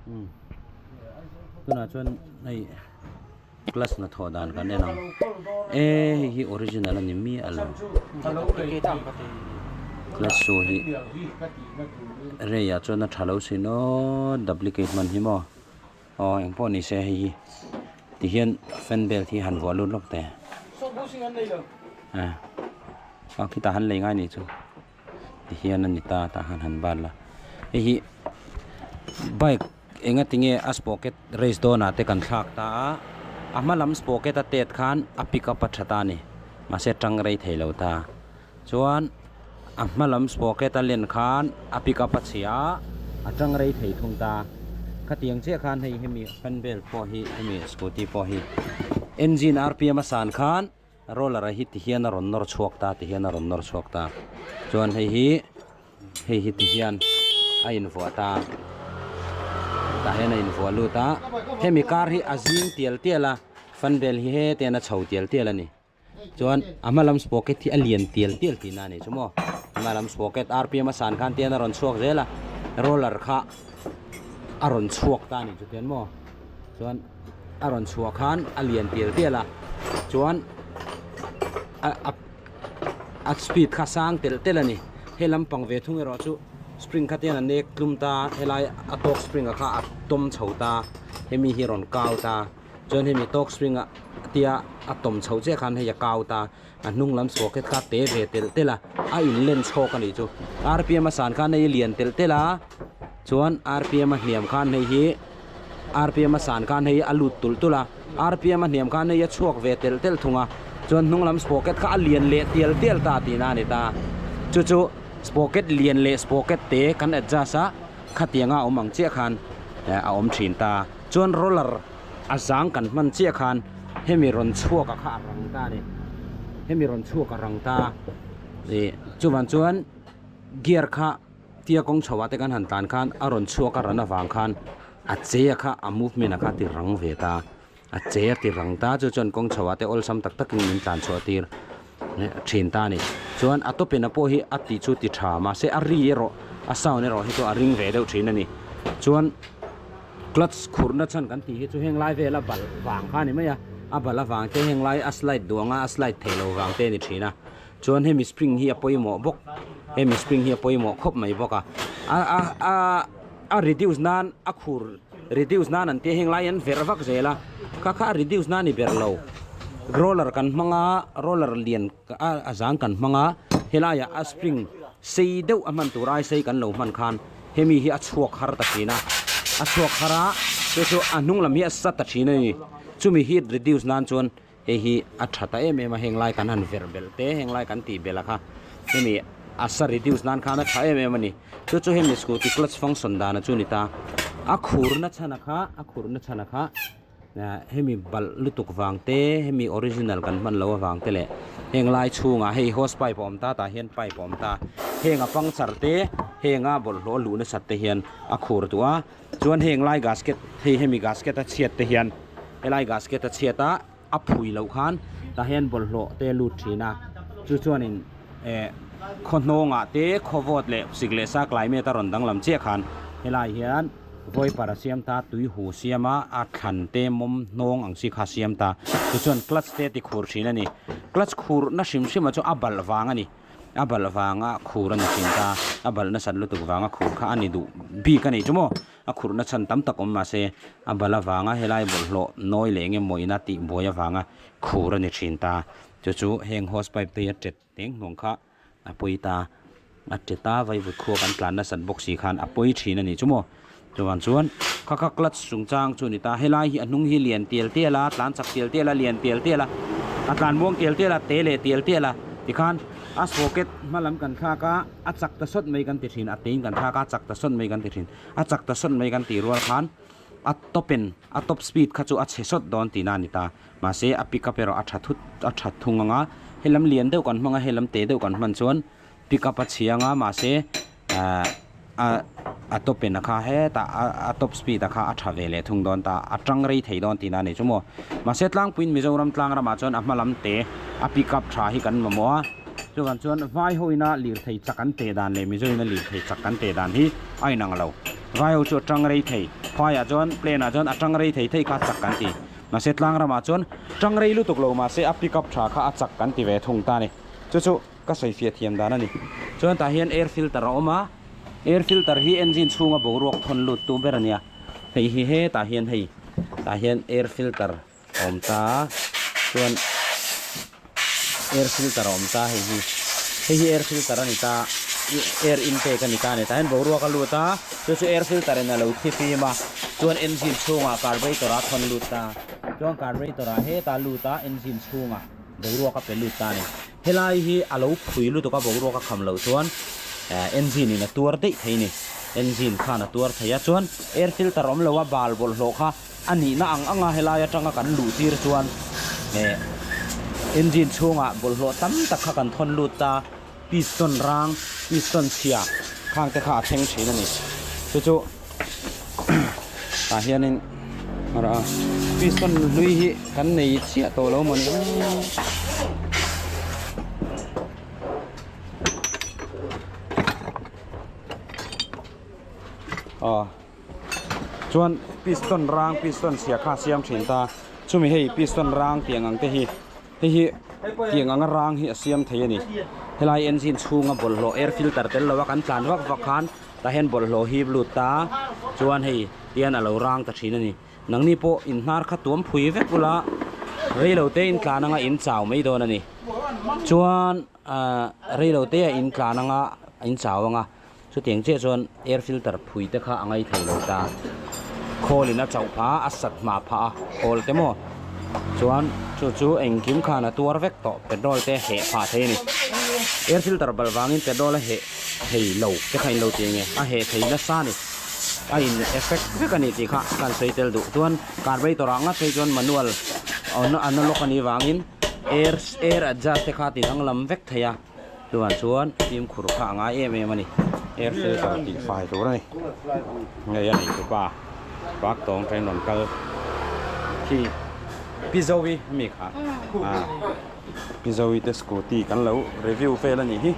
Umm tunah chuan hei class hnathawh dan kan en ang e hei hi original a ni miah lo class shoe hi rei ah chuan a tha lo sin aw duplicate hman hi maw aw engpawh ni se hei hi tihian fan belt hi han vuah lut lawk teh a khitah han lei ngai nih chu. Tihian a ni ta tah khan han ban la hei hi bike enga tinge a sprocket race dawnah te kan thlak ta a a hma lam sprocket a tet khan a pick up a tha ta a ni mahse a tang rei thei lo ta chuan a hma lam sprocket a len khan a pick up a chhia a a tang rei thei thung ta khatiang chiah khan hei hemi fan belt pawh hi hemi scooty pawh hi engine rpm a san khan. Roller a hi ti hian a rawn nawr chhuak ta ti hian a rawn nawr chhuak ta chuan hei hi hei hi ti hian a invuah ta tah hian a invuah lut a hemi kar hi a zing tial tial a fan bel hi heti hian a chho tial tial a ni chuan a hma lam sprocket hi a lian tial tial tihna a ni chu maw a hma lam sprocket rpm a san khan tian a rawn chhuak zel a roller kha a rawn chhuak ta a ni chutiang maw chuan. A rawn chhuah khan a lian tial tial a chuan a a a speed kha sang telh telh a ni he lampang ve thung erawh chu spring kha te hian a nek tlum ta helai a tawk spring ah kha a tawm chho ta hemi hi a rawn kau ta chuan hemi tawk spring ah tia a tawm chho chiah khan hei a kau ta a hnung lam socket kha te ve telh telh a a in len chhawk a nih chu rpm a san khan hei a lian telh telh a chuan rpm a hniam khan hei hi. Rpm a san khan hei a lut tulh tulh a, rpm a hniam khan hei a chhuak ve telh telh thung a, chuan hnung lam sprocket kha a lian leh tial tial ta tihna a ni ta. Chu chu sprocket lian leh sprocket te kan adjust a, khatianga a awm ang chiah khan a awm thin ta. Chuan roller a zang kan hman chiah khan hemi rawn chhuak a kha a rang ta a ni, hemi rawn chhuak a rang ta. Ih chuvang chuan gear kha. Tia kawng chho ah te kan han tlan khan a rawn chhuak a ran avang khan a che a kha a movement a kha a ti rang ve ta a che a ti rang ta chu chuan kawng chho ah te awlsam tak tak in min tlan chhuah tir thin ta a ni chuan a tawp in a pawh hi a tih chu ti tha mahse a ri erawh a sound erawh hi chu a ring ve deuh thin a ni chuan clutch khurhna chhan kan tih hi chu heng lai vel a bal vang kha a ni mai a a bal avang te heng lai a slide duh ang a a slide theih loh vang te a ni thin a. Chuan hemi spring hi a pawimawh bawk hemi spring hi a pawimawh khawp mai bawk a a a a a reduce nan a khur reduce nan an tia heng lai an verh vak zel a kha kha a reduce nan a ni ber lo roller kan hmang a roller lian a a zang kan hmang a helaiah a spring sei deuh a hman tur ai sei kan lo hman khan hemi hi a chhuak har ta thin a a chhuak har a chu chu a hnung lam hi a sat ta thin a ni chumi heat reduce nan chuan. Hei hi a tha ta em em a, heng lai kan han verh belh te, heng lai kan tih belh a kha hemi a sa reduce nan khan a tha em em a ni. Chu chu hemi scooty clutch function dan a chu ni ta. A khurna chhan a kha, a khurna chhan a kha hemi balh lutuk vang te, hemi original kan hman loh avang te leh heng lai chhungah hei hose pipe a awm ta tah hian pipe a awm ta. Heng a puncture te, heng a bawlhhlawh luh nasat te hian a khur duh a. Chuan heng lai gasket hei hemi gasket a chhiat te hian helai gasket a chhiat a a phui loh khan tah hian bawlhhlawh te a lut thin a chu chuanin eh khaw hnawngah te khaw vawt leh sik leh sa climate a rawn danglam chiah khan helai hian viper a siam ta tui hu siam a a thlan te mawm hnawng ang chi kha a siam ta chu chuan clutch te a ti khur thin a ni clutch khur na hrim hrim ah chu a balh vang a ni. A balh vanga khur a ni thin ta, a balh nasat lutuk vanga khur kha a ni duh bik a nih chu maw? A khurh na chhan tam tak awm mahse a balh avanga helai bawlhhlawh nawi leh eng emaw ina tih buai avanga khur a ni thin ta. Chu chu heng hose pipe te hi a tet teng hnawng kha a pawi ta, a tet a vaivut khua kan tlan nasat bawk si khan a pawi thin a nih chu maw? Chuvang chuan kha kha clutch chungchang chu a ni ta, helai hi a hnung hi lian tial tial a, tlan chak tial tial a, lian tial tial a, a tlan muang tial tial a, te leh tial tial a, tikhan a socket hma lam kan thlak a, a chak ta sawt mai kan ti thin, a tein kan thlak a, a chak ta sawt mai kan ti thin, a chak ta sawt mai kan tih rual khan a top in a top speed kha chu a chhe sawt dawn tihna a ni ta, mahse a pick up erawh a tha thut a tha thung ang a, helam lian deuh kan hmang a, helam te deuh kan hman chuan pick up a chhiang a, mahse. Ahh a a top in a kha hetah a a top speed a kha a tha ve leh thung dawn ta a tang rei thei dawn tihna a ni chu maw mahse tlangpuiin Mizoram tlang ramah chuan a hma lam te a pick up tha hi kan mamawh a chuvang chuan vai ho ina lirthei chak an teh dan leh Mizo ina lirthei chak kan teh dan hi a inang lo vai ho chu a tang rei thei. Phaiah chuan plane ah chuan a tang rei thei thei kha a chak kan ti. Mahse tlang ramah chuan tang rei lutuk lo mahse a pick up tha kha a chak kan ti ve thung ta a ni. Chu chu ka sawi fiah thiam dan a ni. Chuan tah hian air filter a awm a, air filter hi engine chhunga boruak thawn lut tu ber a nia. Hei hi hetah hian hei tah hian air filter a awm ta a, chuan air filter a awm ta hei hi. Hei hi air filter a ni ta air intake a ni ta a ni. Tah hian boruak a lut a, chu chu air filter in a lo thi fim a, chuan engine chhungah carburetor a thawn lut ta. Chuan carburetor ah hetah lut a engine chhungah boruak a pe lut ta a ni. Helai hi a lo phui lutuk a boruak a kham loh chuan engine in a tuar daih thei a ni. Engine khan a tuar thei a, chuan air filter awm lo a bal bawlhhlawh kha a nihna ang anga helai atanga kan luh tir chuan engine chhungah bawlhhlawh tam tak kha kan thawn lut ta, piston rang, piston chhia khang te kha a thleng thin a ni. Chu chu tah hianin piston hlui hi kan nei chiah tawh lo mawni. Aw. Chuan piston rang piston chhia kha a siam thin ta chumi hei piston rang tiang ang te hi hei hi tiang anga rang hi a siam thei a ni helai engine chhunga bawlhhlawh air filter tel lo a kan tlan vak vak khan tah hian bawlhhlawh hip lut ta chuan hei tian a lo rang ta thin a ni nangni pawh in hnar kha tuam phui vek ula reilo te in tlan anga in chau mai dawn a ni chuan ahh reilo te a in tlan anga in chau anga. Chutiang chiah chuan air filter phui te kha a ngai thei lo ta. Khawl in a chauh phah a, a sat hma phah a, khawl te maw? Chuan chu chu engkim khan a tuar vek tawh, petrol te heh phah thei a ni. Air filter bal vangin petrol a heh thei lo te kha in lo ti enge, a heh thei nasa a ni. A in effect vek a ni tih kha ka han sawi tel duh. Chuan carburetor ah ngat phei chuan manual analog a nih vangin air air adjust te kha a ti danglam vek thei a. Chuvang chuan fimkhur kha a ngai em em a ni. Air filter tih fai tur a ni. Ngei a nei tupa park tawng train rawn kal khi Pi Zoe ami kha. Pi Zoe te scooty kan lo review vel a nih hi.